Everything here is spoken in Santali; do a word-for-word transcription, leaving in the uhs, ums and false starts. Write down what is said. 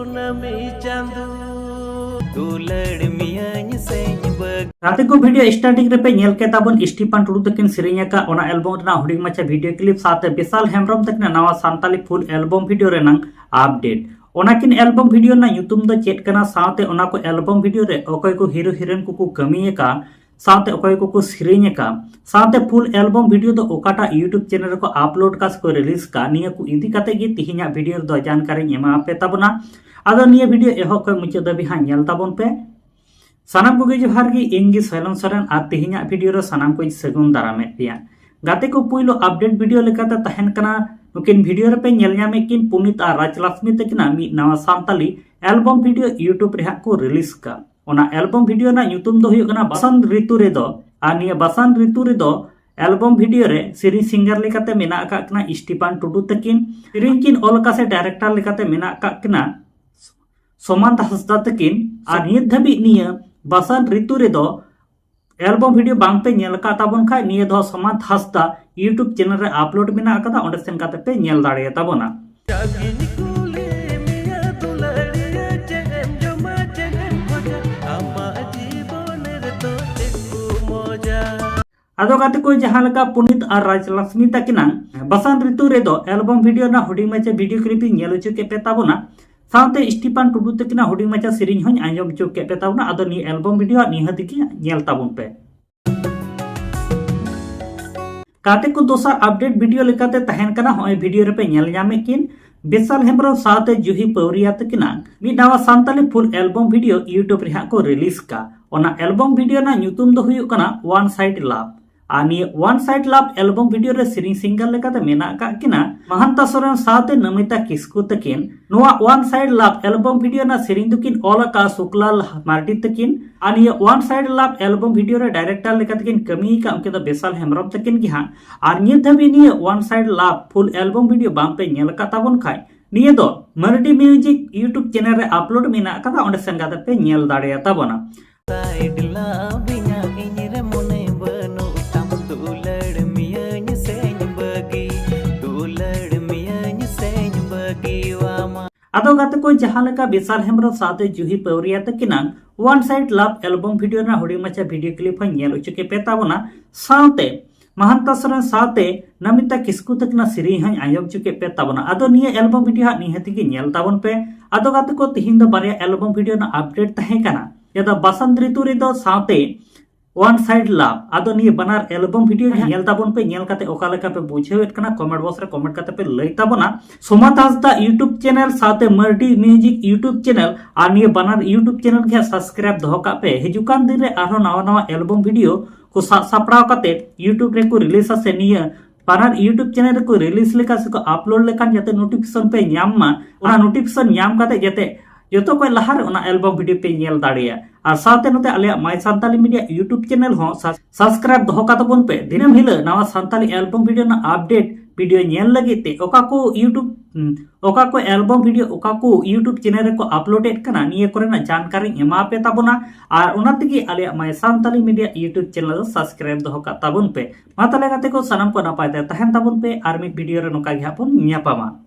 ᱠᱩᱱᱟᱹᱢᱤ ᱪᱟᱸᱫᱚ ᱫᱩᱞᱟᱹᱲ ᱢᱤᱭᱟᱹᱧ ᱥᱮᱧ ᱵᱟᱹᱜᱤ᱾ ᱜᱟᱛᱮ ᱠᱚ, ᱵᱷᱤᱰᱤᱭᱳ ᱥᱴᱟᱨᱴᱤᱝ ᱨᱮᱯᱮ ᱧᱮᱞ ᱠᱮᱫ ᱛᱟᱵᱚᱱ ᱥᱴᱤᱯᱷᱟᱱ ᱴᱩᱰᱩ ᱛᱟᱹᱠᱤᱱ ᱥᱮᱨᱮᱧ ᱟᱠᱟᱫ ᱚᱱᱟ ᱮᱞᱵᱚᱢ ᱨᱮᱱᱟᱜ ᱦᱩᱰᱤᱧ ᱢᱟᱪᱷᱟ ᱵᱷᱤᱰᱤᱭᱳ ᱠᱞᱤᱯ ᱥᱟᱶᱛᱮ ᱵᱤᱥᱟᱞ ᱦᱮᱢᱵᱨᱚᱢ ᱛᱟᱹᱠᱤᱱᱟᱜ ᱱᱟᱣᱟ ᱥᱟᱱᱛᱟᱞᱤ ᱯᱷᱩᱞ ᱮᱞᱵᱚᱢ ᱵᱷᱤᱰᱤᱭᱳ ᱨᱮᱱᱟᱝ ᱟᱯᱰᱮᱴ᱾ ᱚᱱᱟᱠᱤᱱ ᱮᱞᱵᱚᱢ ᱵᱷᱤᱰᱤᱭᱳ ᱨᱮᱱᱟᱜ ᱧᱩᱛᱩᱢ ᱫᱚ ᱪᱮᱫ ᱠᱟᱱᱟ, ᱥᱟᱶᱛᱮ ᱚᱱᱟ ᱠᱚ ᱮᱞᱵᱚᱢ ᱵᱷᱤᱰᱤᱭᱳ ᱨᱮ ᱚᱠᱚᱭ ᱠᱚ ᱦᱤᱨᱳ ᱦᱤᱨᱳᱭᱤᱱ ᱠᱚᱠᱚ ᱠᱟᱹᱢᱤ ᱟᱠᱟᱫ, ᱥᱟᱶᱛᱮ ᱚᱠᱚᱭ ᱠᱚᱠᱚ ᱥᱮᱨᱮᱧ ᱟᱠᱟᱫ, ᱥᱟᱶᱛᱮ ᱯᱷᱩᱞ ᱮᱞᱵᱚᱢ ᱵᱷᱤᱰᱤᱭᱳ ᱫᱚ ᱚᱠᱟᱴᱟᱜ YouTube ᱪᱮᱱᱮᱞ ᱨᱮᱠᱚ ᱟᱯᱞᱳᱰ ᱠᱟᱫ ᱥᱮᱠᱚ ᱨᱤᱞᱤᱡᱽ ᱠᱟᱫ, ᱱᱤᱭᱟᱹ ᱠᱚ ᱤᱫᱤ ᱠᱟᱛᱮ ᱜᱮ ᱛᱤᱦᱤᱧᱟᱜ ᱵᱷᱤᱰᱤᱭᱳ ᱨᱮᱫᱚ ᱡᱟᱱᱠᱟᱨᱤᱧ ᱮᱢᱟ ᱟᱯᱮ ᱛᱟᱵᱚᱱᱟ᱾ ᱟᱫᱚ ᱱᱤᱭᱟᱹ ᱵᱷᱤᱰᱤᱭᱳ ᱮᱦᱚᱵ ᱠᱷᱚᱱ ᱢᱩᱪᱟᱹᱫ ᱫᱷᱟᱹᱵᱤᱡ ᱦᱟᱸᱜ ᱧᱮᱞ ᱛᱟᱵᱚᱱ ᱯᱮ᱾ ᱥᱟᱱᱟᱢ ᱠᱚᱜᱮ ᱡᱚᱦᱟᱨ ᱜᱮ, ᱤᱧ ᱜᱮ ᱥᱚᱭᱞᱚᱱ ᱥᱚᱨᱮᱱ, ᱟᱨ ᱛᱤᱦᱤᱧᱟᱜ ᱵᱷᱤᱰᱤᱭᱳ ᱨᱮ ᱥᱟᱱᱟᱢ ᱠᱚᱧ ᱥᱟᱹᱜᱩᱱ ᱫᱟᱨᱟᱢᱮᱫ ᱯᱮᱭᱟ᱾ ᱜᱟᱛᱮ ᱠᱚ, ᱯᱩᱭᱞᱩ ᱟᱯᱰᱮᱴ ᱵᱷᱤᱰᱤᱭᱳ ᱞᱮᱠᱟᱛᱮ ᱛᱟᱦᱮᱱ ᱠᱟᱱᱟ, ᱱᱩᱠᱤᱱ ᱵᱷᱤᱰᱤᱭᱳ ᱨᱮᱯᱮ ᱧᱮᱞ ᱧᱟᱢᱮᱫ ᱠᱤᱱ ᱯᱩᱱᱤᱛ ᱟᱨ ᱨᱟᱡᱽᱞᱟᱠᱥᱢᱤ ᱛᱟᱹᱠᱤᱱᱟᱜ ᱢᱤᱫ ᱱᱟᱣᱟ ᱥᱟᱱᱛᱟᱞᱤ ᱮᱞᱵᱚᱢ ᱵᱷᱤᱰᱤᱭᱳ YouTube ᱨᱮ ᱦᱟᱸᱜ ᱠᱚ ᱨᱤᱞᱤᱡᱽ ᱠᱟᱜ᱾ ᱚᱱᱟ ᱮᱞᱵᱚᱢ ᱵᱷᱤᱰᱤᱭᱳ ᱨᱮᱱᱟᱜ ᱧᱩᱛᱩᱢ ᱫᱚ ᱦᱩᱭᱩᱜ ᱠᱟᱱᱟ ᱵᱟᱥᱟᱱᱛ ᱨᱤᱛᱩ ᱨᱮᱫᱚ᱾ ᱟᱨ ᱱᱤᱭᱟᱹ ᱵᱟᱥᱟᱱᱛ ᱨᱤᱛᱩ ᱨᱮᱫᱚ ᱮᱞᱵᱚᱢ ᱵᱷᱤᱰᱤᱭᱳ ᱨᱮ ᱥᱮᱨᱮᱧ ᱥᱤᱝᱜᱟᱨ ᱞᱮᱠᱟᱛᱮ ᱢᱮᱱᱟᱜ ᱟᱠᱟᱫ ᱠᱤᱱᱟ ᱥᱴᱤᱯᱷᱟᱱ ᱴᱩᱰᱩ ᱛᱟᱹᱠᱤᱱ, ᱥᱮᱨᱮᱧ ᱠᱤᱱ ᱚᱞ ᱟᱠᱟᱫ ᱥᱮ ᱰᱟᱭᱨᱮᱠᱴᱟᱨ ᱞᱮᱠᱟᱛᱮ ᱢᱮᱱᱟᱜ ᱟᱠᱟᱫ ᱠᱤᱱᱟ ᱥᱚᱢᱟᱱᱛ ᱦᱟᱸᱥᱫᱟ ᱛᱟᱹᱠᱤᱱ᱾ ᱟᱨ ᱱᱤᱛ ᱫᱷᱟᱹᱵᱤᱡ ᱱᱤᱭᱟᱹ ᱵᱟᱥᱟᱱᱛ ᱨᱤᱛᱩ ᱨᱮᱫᱚ ᱮᱞᱵᱚᱢ ᱵᱷᱤᱰᱤᱭᱳ ᱵᱟᱝ ᱯᱮ ᱧᱮᱞ ᱟᱠᱟᱫ ᱛᱟᱵᱚᱱ ᱠᱷᱟᱡ, ᱱᱤᱭᱟᱹ ᱫᱚ ᱥᱚᱢᱟᱱᱛ ᱦᱟᱸᱥᱫᱟ YouTube ᱪᱮᱱᱮᱞ ᱨᱮ ᱟᱯᱞᱳᱰ ᱢᱮᱱᱟᱜ ᱟᱠᱟᱫᱟ, ᱚᱸᱰᱮ ᱥᱮᱱ ᱠᱟᱛᱮ ᱯᱮ ᱧᱮᱞ ᱫᱟᱲᱮᱭᱟᱛᱟ ᱵᱚᱱᱟ᱾ ᱡᱟᱜᱤᱧ ᱠᱩᱞᱤ ᱢᱮᱭᱟ ᱫᱩᱞᱟᱹᱲᱤᱭᱟᱹ, ᱪᱮᱫ ᱮᱢ ᱡᱚᱢᱟ, ᱪᱮᱫ ᱮᱢ ᱠᱷᱚᱡᱟ, ᱟᱢᱟᱜ ᱡᱤᱵᱚᱱ ᱨᱮᱫᱚ ᱪᱮᱫ ᱠᱚ ᱢᱚᱡᱟ? ᱟᱫᱚ ᱜᱟᱛᱮ ᱠᱚ, ᱡᱟᱦᱟᱸ ᱞᱮᱠᱟ ᱯᱩᱱᱤᱛ ᱟᱨ ᱨᱟᱡᱽᱞᱟᱠᱥᱢᱤ ᱛᱟᱹᱠᱤᱱᱟᱜ ᱵᱟᱥᱟᱱᱛ ᱨᱤᱛᱩ ᱨᱮᱫᱚ ᱮᱞᱵᱚᱢ ᱵᱷᱤᱰᱤᱭᱳ ᱨᱮᱱᱟᱜ ᱦᱩᱰᱤᱧ ᱢᱟᱪᱷᱟ ᱵᱷᱤᱰᱤᱭᱳ ᱠᱞᱤᱯ ᱤᱧ ᱧᱮᱞ ᱦᱚᱪᱚ ᱠᱮᱫ ᱯᱮ ᱛᱟᱵᱚᱱᱟ, ᱥᱟᱶᱛᱮ ᱥᱴᱤᱯᱷᱟᱱ ᱴᱩᱰᱩ ᱛᱟᱹᱠᱤᱱᱟᱜ ᱦᱩᱰᱤᱧ ᱢᱟᱪᱷᱟ ᱥᱮᱨᱮᱧ ᱦᱚᱸᱧ ᱟᱸᱡᱚᱢ ᱦᱚᱪᱚ ᱠᱮᱫ ᱯᱮ ᱛᱟᱵᱚᱱᱟ᱾ ᱟᱫᱚ ᱱᱤᱭᱟᱹ ᱮᱞᱵᱚᱢ ᱵᱷᱤᱰᱤᱭᱳ ᱦᱟᱸᱜ ᱱᱤᱦᱟᱹᱛ ᱜᱮ ᱧᱮᱞ ᱛᱟᱵᱚᱱ ᱯᱮ᱾ ᱜᱟᱛᱮ ᱠᱚ, ᱫᱚᱥᱟᱨ ᱟᱯᱰᱮᱴ ᱵᱷᱤᱰᱤᱭᱳ ᱞᱮᱠᱟᱛᱮ ᱛᱟᱦᱮᱱ ᱠᱟᱱᱟ, ᱦᱚᱸᱜᱼᱚᱭ ᱵᱷᱤᱰᱤᱭᱳ ᱨᱮᱯᱮ ᱧᱮᱞ ᱧᱟᱢᱮᱫ ᱠᱤᱱ ᱵᱤᱥᱟᱞ ᱦᱮᱢᱵᱨᱚᱢ ᱥᱟᱶᱛᱮ ᱡᱩᱦᱤ ᱯᱟᱹᱣᱨᱤᱭᱟ ᱛᱟᱹᱠᱤᱱᱟᱜ ᱢᱤᱫ ᱱᱟᱣᱟ ᱥᱟᱱᱛᱟᱞᱤ ᱯᱷᱩᱞ ᱮᱞᱵᱚᱢ ᱵᱷᱤᱰᱤᱭᱳ YouTube ᱨᱮ ᱦᱟᱸᱜ ᱠᱚ ᱨᱤᱞᱤᱡᱽ ᱠᱟᱜ᱾ ᱚᱱᱟ ᱮᱞᱵᱚᱢ ᱵᱷᱤᱰᱤᱭᱳ ᱨᱮᱱᱟᱜ ᱧᱩᱛᱩᱢ ᱫᱚ ᱦᱩᱭᱩᱜ ᱠᱟᱱᱟ One Side Love᱾ ᱟᱨ ᱱᱤᱭᱟᱹ One Side Love album video ᱨᱮ ᱥᱮᱨᱮᱧ ᱥᱤᱝᱜᱟᱨ ᱞᱮᱠᱟᱛᱮ ᱢᱮᱱᱟᱜ ᱟᱠᱟᱫ ᱠᱤᱱᱟ ᱢᱟᱦᱟᱱᱛᱟ ᱥᱚᱨᱮᱱ ᱥᱟᱶᱛᱮ ᱱᱚᱢᱤᱛᱟ ᱠᱤᱥᱠᱩ ᱛᱟᱹᱠᱤᱱ᱾ ᱱᱚᱣᱟ One Side Love album video ᱨᱮᱱᱟᱜ ᱥᱮᱨᱮᱧ ᱫᱚᱠᱤᱱ ᱚᱞ ᱟᱠᱟᱫ ᱥᱩᱠᱞᱟᱞ ᱢᱟᱨᱰᱤ ᱛᱟᱹᱠᱤᱱ᱾ ᱟᱨ ᱱᱤᱭᱟᱹ One Side Love album video ᱨᱮ ᱰᱟᱭᱨᱮᱠᱴᱟᱨ ᱞᱮᱠᱟᱛᱮᱠᱤᱱ ᱠᱟᱹᱢᱤ ᱟᱠᱟᱫ ᱩᱱᱠᱤᱱ ᱫᱚ ᱵᱤᱥᱟᱞ ᱦᱮᱢᱵᱨᱚᱢ ᱛᱟᱹᱠᱤᱱ ᱜᱮ ᱦᱟᱸᱜ᱾ ᱟᱨ ᱱᱤᱛ ᱫᱷᱟᱹᱵᱤᱡ ᱱᱤᱭᱟᱹ One Side Love ᱯᱷᱩᱞ ᱮᱞᱵᱚᱢ ᱵᱷᱤᱰᱤᱭᱳ ᱵᱟᱝ ᱯᱮ ᱧᱮᱞ ᱟᱠᱟᱫ ᱛᱟᱵᱚᱱ ᱠᱷᱟᱡ, ᱱᱤᱭᱟᱹ ᱫᱚ ᱢᱟᱨᱰᱤ ᱢᱤᱭᱩᱡᱤᱠ YouTube ᱪᱮᱱᱮᱞ ᱨᱮ ᱟᱯᱞᱳᱰ ᱢᱮᱱᱟᱜ ᱟᱠᱟᱫᱟ, ᱚᱸᱰᱮ ᱥᱮᱱ ᱠᱟᱛᱮ ᱯᱮ ᱧᱮᱞ ᱫᱟᱲᱮᱭᱟᱛᱟ ᱵᱚᱱᱟ᱾ Side Love ᱤᱧᱟᱹᱜ ᱤᱧ ᱨᱮ ᱢᱚᱱᱮ ᱵᱟᱹᱱᱩᱜ ᱛᱟᱢ, ᱫᱩᱞᱟᱹᱲ ᱢᱤᱭᱟᱹᱧ ᱥᱮᱧ ᱵᱟᱹᱜᱤ, ᱫᱩᱞᱟᱹᱲ ᱢᱤᱭᱟᱹᱧ ᱥᱮᱧ ᱵᱟᱹᱜᱤᱣᱟᱢᱟ᱾ ᱟᱫᱚ ᱜᱟᱛᱮ ᱠᱚ, ᱡᱟᱦᱟᱸ ᱞᱮᱠᱟ ᱵᱤᱥᱟᱞ ᱦᱮᱢᱵᱨᱚᱢ ᱥᱟᱶᱛᱮ ᱡᱩᱦᱤ ᱯᱟᱹᱣᱨᱤᱭᱟ ᱛᱟᱹᱠᱤᱱᱟᱜ One Side Love album video ᱨᱮᱱᱟᱜ ᱦᱩᱰᱤᱧ ᱢᱟᱪᱷᱟ video clip ᱦᱚᱸᱧ ᱧᱮᱞ ᱦᱚᱪᱚ ᱠᱮᱫ ᱯᱮ ᱛᱟᱵᱚᱱᱟ, ᱥᱟᱶᱛᱮ ᱢᱟᱦᱟᱱᱛᱟ ᱥᱚᱨᱮᱱ ᱥᱟᱶᱛᱮ ᱱᱚᱢᱤᱛᱟ ᱠᱤᱥᱠᱩ ᱛᱟᱹᱠᱤᱱᱟᱜ ᱥᱮᱨᱮᱧ ᱦᱚᱸᱧ ᱟᱸᱡᱚᱢ ᱦᱚᱪᱚ ᱠᱮᱫ ᱯᱮ ᱛᱟᱵᱚᱱᱟ᱾ ᱟᱫᱚ ᱱᱤᱭᱟᱹ album video ᱦᱟᱸᱜ ᱱᱤᱦᱟᱹᱛ ᱜᱮ ᱧᱮᱞ ᱛᱟᱵᱚᱱ ᱯᱮ᱾ ᱟᱫᱚ ᱜᱟᱛᱮ ᱠᱚ, ᱛᱤᱦᱤᱧ ᱫᱚ ᱵᱟᱨᱭᱟ album video ᱨᱮᱱᱟᱜ update ᱛᱟᱦᱮᱸ ᱠᱟᱱᱟ᱾ ᱡᱟᱦᱟᱸ ᱫᱚ ᱵᱟᱥᱟᱱᱛ ᱨᱤᱛᱩ ᱨᱮᱫᱚ ᱥᱟᱶᱛᱮ One Side Love, ᱟᱫᱚ ᱱᱤᱭᱟᱹ ᱵᱟᱱᱟᱨ album video ᱜᱮ ᱧᱮᱞ ᱛᱟᱵᱚᱱ ᱯᱮ᱾ ᱧᱮᱞ ᱠᱟᱛᱮ ᱚᱠᱟ ᱞᱮᱠᱟ ᱯᱮ ᱵᱩᱡᱷᱟᱹᱣᱮᱫ ᱠᱟᱱᱟ, comment box ᱨᱮ comment ᱠᱟᱛᱮ ᱯᱮ ᱞᱟᱹᱭ ᱛᱟᱵᱚᱱᱟ᱾ ᱥᱳᱢᱟᱛ ᱦᱟᱸᱥᱫᱟ YouTube channel ᱥᱟᱶᱛᱮ ᱢᱟᱨᱰᱤ Music YouTube channel, ᱟᱨ ᱱᱤᱭᱟᱹ ᱵᱟᱱᱟᱨ YouTube channel ᱜᱮ ᱦᱟᱸᱜ subscribe ᱫᱚᱦᱚ ᱠᱟᱜ ᱯᱮ᱾ ᱦᱤᱡᱩᱜ ᱠᱟᱱ ᱫᱤᱱ ᱨᱮ ᱟᱨᱦᱚᱸ ᱱᱟᱣᱟ ᱱᱟᱣᱟ album video ᱠᱚ ᱥᱟᱵ ᱥᱟᱯᱲᱟᱣ ᱠᱟᱛᱮ YouTube ᱨᱮᱠᱚ release ᱟ ᱥᱮ ᱱᱤᱭᱟᱹ ᱵᱟᱱᱟᱨ YouTube channel ᱨᱮᱠᱚ release ᱞᱮᱠᱟ ᱥᱮᱠᱚ upload ᱞᱮᱠᱷᱟᱱ ᱡᱟᱛᱮ notification ᱯᱮ ᱧᱟᱢ ᱢᱟ, ᱚᱱᱟ notification ᱧᱟᱢ ᱠᱟᱛᱮ ᱡᱟᱛᱮ ᱡᱚᱛᱚ ᱠᱷᱚᱱ ᱞᱟᱦᱟᱨᱮ ᱚᱱᱟ album video ᱯᱮ ᱧᱮᱞ ᱫᱟᱲᱮᱭᱟᱜᱼᱟ᱾ ᱟᱨ ᱥᱟᱶᱛᱮ ᱱᱚᱛᱮ ᱟᱞᱮᱭᱟᱜ My Santali Media YouTube channel ᱦᱚᱸ ᱥᱟ-, subscribe ᱫᱚᱦᱚ ᱠᱟᱛᱟᱵᱚᱱ ᱯᱮ᱾ ᱫᱤᱱᱟᱹᱢ ᱦᱤᱞᱳᱜ ᱱᱟᱣᱟ ᱥᱟᱱᱛᱟᱞᱤ album video ᱨᱮᱱᱟᱜ update video ᱧᱮᱞ ᱞᱟᱹᱜᱤᱫ ᱛᱮ ᱚᱠᱟ ᱠᱚ YouTube, ᱦᱩᱸ, ᱚᱠᱟ ᱠᱚ album video ᱚᱠᱟ ᱠᱚ YouTube channel ᱨᱮᱠᱚ upload ᱮᱫ ᱠᱟᱱᱟ, ᱱᱤᱭᱟᱹ ᱠᱚᱨᱮᱱᱟᱜ ᱡᱟᱱᱠᱟᱨᱤᱧ ᱮᱢᱟ ᱯᱮ ᱛᱟᱵᱚᱱᱟ᱾ ᱟᱨ ᱚᱱᱟ ᱛᱮᱜᱮ ᱟᱞᱮᱭᱟᱜ My Santali Media YouTube channel ᱫᱚ subscribe ᱫᱚᱦᱚ ᱠᱟᱜ ᱛᱟᱵᱚᱱ ᱯᱮ᱾ ᱢᱟ ᱛᱟᱦᱞᱮ ᱜᱟᱛᱮ ᱠᱚ, ᱥᱟᱱᱟᱢ ᱠᱚ ᱱᱟᱯᱟᱭ ᱛᱮ ᱛᱟᱦᱮᱱ ᱛᱟᱵᱚᱱ ᱯᱮ, ᱟᱨ ᱢᱤᱫ video ᱨᱮ ᱱᱚᱝᱠᱟ ᱜᱮ ᱦᱟᱸᱜ ᱵᱚᱱ ᱧᱟᱯᱟᱢᱟ᱾